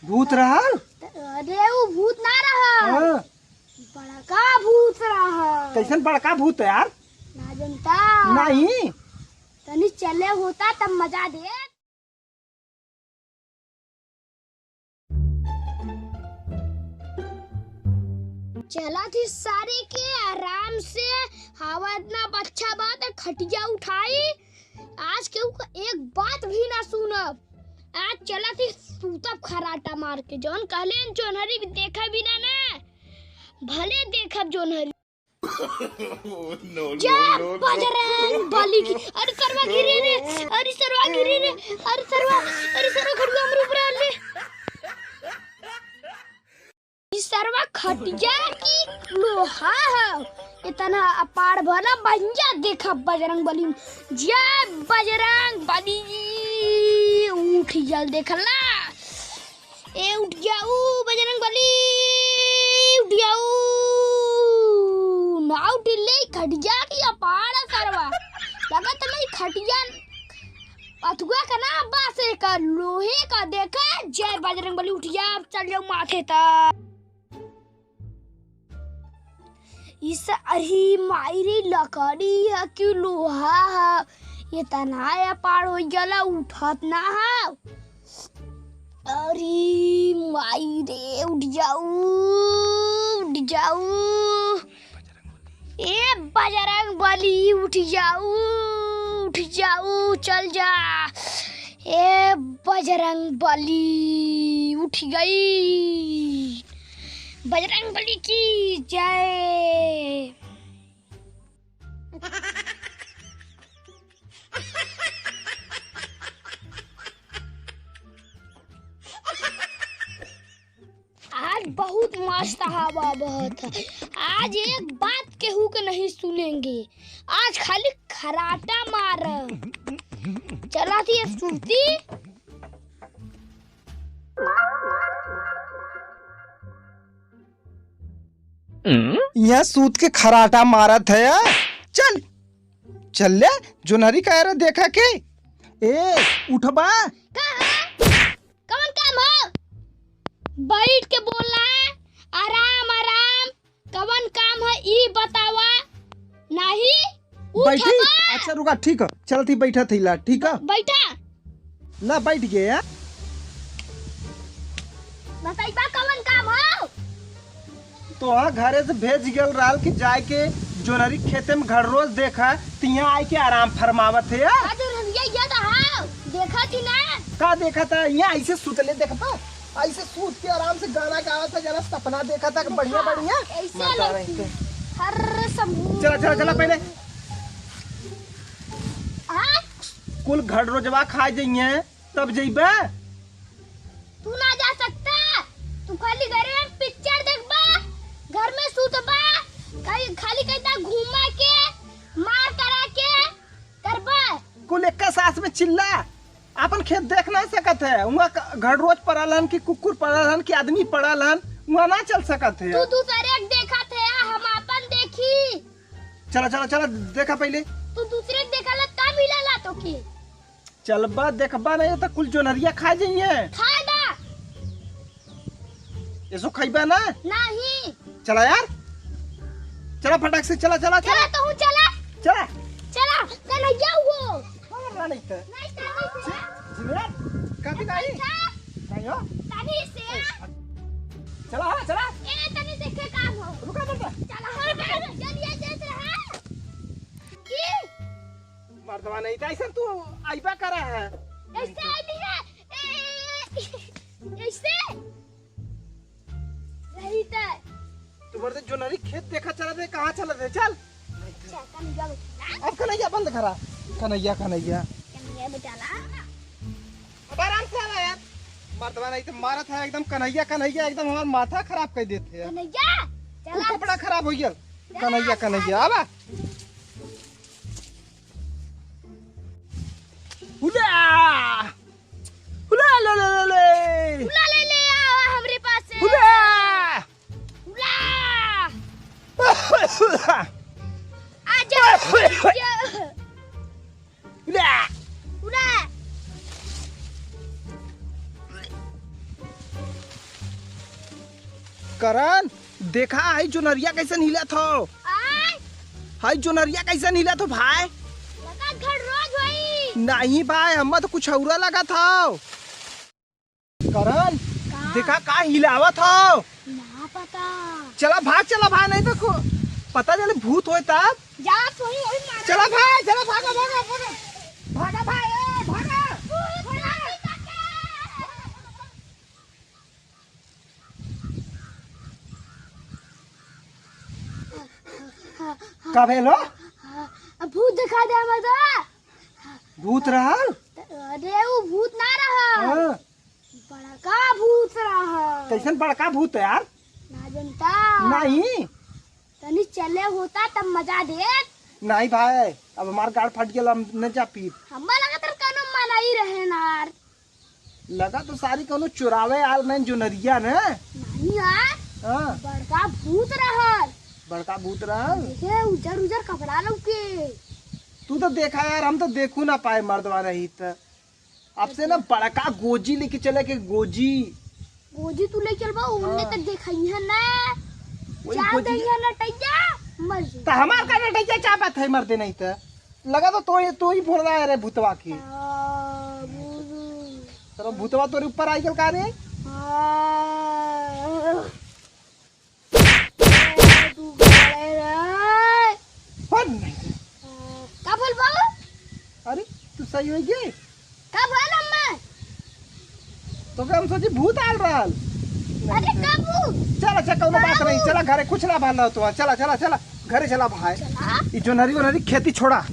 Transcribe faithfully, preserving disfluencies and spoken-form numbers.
भूत रहल? अरे, उ भूत ना रहल। हाँ। बड़का भूत रहल। कैसन बड़का भूत है यार? ना जनता। नहीं। तनी चले होता तब मजा दे। चला थी सारे के आराम से, हवा इतना अच्छा बात है, खटिया उठाई। आज केहू का एक बात भी ना सुनब। आज चला थी सूतब खराटा मार के, जौन कहले जोनहरी देखे बिना ना, भले देखब जोनहरी। जय बजरंग बली की। अरे सरवा गिरी रे, अरे सरवा गिरी रे, अरे सरवा, अरे सरवा खड़ुआ हमरे ऊपर आ ले। ई सरवा खटिया की लोहा है, इतना अपार भला बहिया देखा बजरंग बली। जय बजरंग बली, उठ जल देखला। ए उठ जाऊ बजरंग बली, उठ जाऊ। ना उठिले, खटिया की अपार है सरवा। लगत नहीं खटिया अथुआ का ना, बासे का, लोहे का देखा। जय बजरंग बली, उठ जा, अब चल जाऊ माथे तक। इस, अरे माई रे, लकड़ी है कि लोहा है? ये तना या पार हो गया, उठत ना है। अरे माई रे, उठ जाऊ, उठ जाऊ। ए बजरंग बली, उठ जाऊ, उठ जाऊ, चल जा। ए बजरंग बली, उठ गई। बजरंग बली की जय। आज बहुत मस्त हवा बहत है। आज एक बात केहू के नहीं सुनेंगे। आज खाली खराटा मार। चला थी अब सूती। यहाँ सूत के खराटा मारत है। चल, चल ले, जोनहरी का रे देखा के। ए, उठबा। का है? कवन काम हो? बैठ के बोलना है, आराम आराम। कवन काम है ई बतावा। नहीं, उठ बैठी? बा। अच्छा रुका, ठीक है, चलत ही बैठत ही ला, ठीक है? बैठा। ला बैठ गए यार। बताइबा कवन काम हो? तोहा घरे से भेज गल रहल कि जाए के जोनहरी खेते में घड़रोज देखा, त यहाँ आए के आराम फरमावत है यार। का जोनहरिया याद आव? देखा कि ना? का देखा था? यहाँ ऐसे सुतले देखता? ऐसे सूत के आराम से गाना गावत है, जरा सपना देखा था कि बढ़िया, बढ़िया। ऐसे मजा लगती। हर समूह। चला, चला, चला पहले। हाँ? कुल घड़रोजवा खा जइहे। तब जइबे? तू ना जा सकता, तू खाली घरे में पिक्चर देखबा, घर में सूतबा, खाली, खाली कहता घूमा के, मार करा के करबा। कुल एक्के सास में चिल्ला, आपन खेत देख ना सकत है, उहाँ क-, घड़रोज पड़ल हन कि कुकुर पड़ल हन कि आदमी पड़ल हन, उहाँ ना चल सकत है। तू दूसरे के देखत है, हम आपन देखी। चला, चला, चला, देखा पहले। तू दूसरे के देखला, का मिलला तोके? चलबा, देखबा नहीं त कुल जोनहरिया खा जइहे। खाए बा। एसो खइबा ना? नहीं। चला यार, चला फटाक से, चला, चला, चला। चला, तू चला। चला। चला, कन्हैया वो। हाँ, ना नहीं त। नहीं, तनी से। जिन्हें कभी नहीं। अच्छा। नहीं हो। तनी से। चला, हाँ, चला। ए, तनी देखे काम हो। रुका, रुका। चला, हाँ, चलिए, जैसे है। की? मर्दवा नहीं त ऐसन तू आइबा करा है। ऐसे आइली है। ए, ऐसे? यही त। तू मर्दे जोनहरी खेत देखा चलत है, कहाँ चलत है? चल। अच्छा, कन्हैया बैठा। अब कन्हैया बंद करा। कन्हैया, कन्हैया। कन्हैया बैठा ला। अब आराम से आवा यार। मर्दवा नहीं त मारत है एकदम कन्हैया, कन्हैया एकदम हमार माथा खराब कर देते हैं। कन्हैया, तू चला। कपड़ा खराब हो गया। चला। कन्हैया, कन्हैया, आवा। हुला! हुला ले ले ले ले! हुला ले ले आवा हमरे पास से। हुला! हुला! आजा, आजा। हुला! हुला! करण, देखा, हई जोनरिया कैसन हिलत हो। आय? हई जोनरिया कैसन हिलत हो भाई? लगा घर रोज होई। नहीं भाई, हम्मा तो कुछ औरा लगत हो। करण, का? देखा का हिलावत हो। ना पता। चला भाग, चला भाग, नहीं तो को-, पता चले भूत होए तब। जा, सोई, ओही मारा। चला भाई, चला, भागा, भागा, भागा। भागा भाई, ए, भागा। भूत भागा। का भेल हो? भूत दिखा दे हमर तो। भूत रहल? अरे, उ भूत ना रहल। हाँ। बड़का भूत रहल। कैसन बड़का भूत है यार? ना जनता। नहीं। तनी चले होता तब मजा देत। नहीं भाई, अब हमार गाड़ फट गेल, हम न जा पीब। हम्मा लगत रहे कौनो मनई रहे ना यार। लगा तो सारी कौनो चुरावे आल नहीं जोनरिया ने। नहीं यार। हाँ। बड़का भूत रहल। बड़का भूत रहल? देखे उजर उजर कपड़ा लौके। तू तो देखा यार, हम तो देखू ना पाए मर्दवा रही त। अब से ना बड़का गोजी लेके चले के गोजी। गोजी तू ले चलबा, उन्ने हाँ। तक देखइहे ना। वही जा गोजी। दइहे नटैया, मर जी। त हमार का नटैया चापत है मर्दे नहीं त। लगा तो तू ही, तू ही फोड़ रहा है रे भूतवा की। हाँ, बुझू। तेरा भूतवा तोरे ऊपर आई गल का रे? हाँ। ए, तू गड़े रे। हट नहीं। का बोल बाबू? अरे, तू सही हो गई? का बोल अम्मा? तो का हम सोची भूत आल रहल। अरे, का भूत? चला, चला, कौनो बात नहीं। चला, घरे कुछ ना भाल रहा तो। चला, चला, चला, घरे चला भाई। चला। ई जोनरी वोनरी खेती छोड़ा।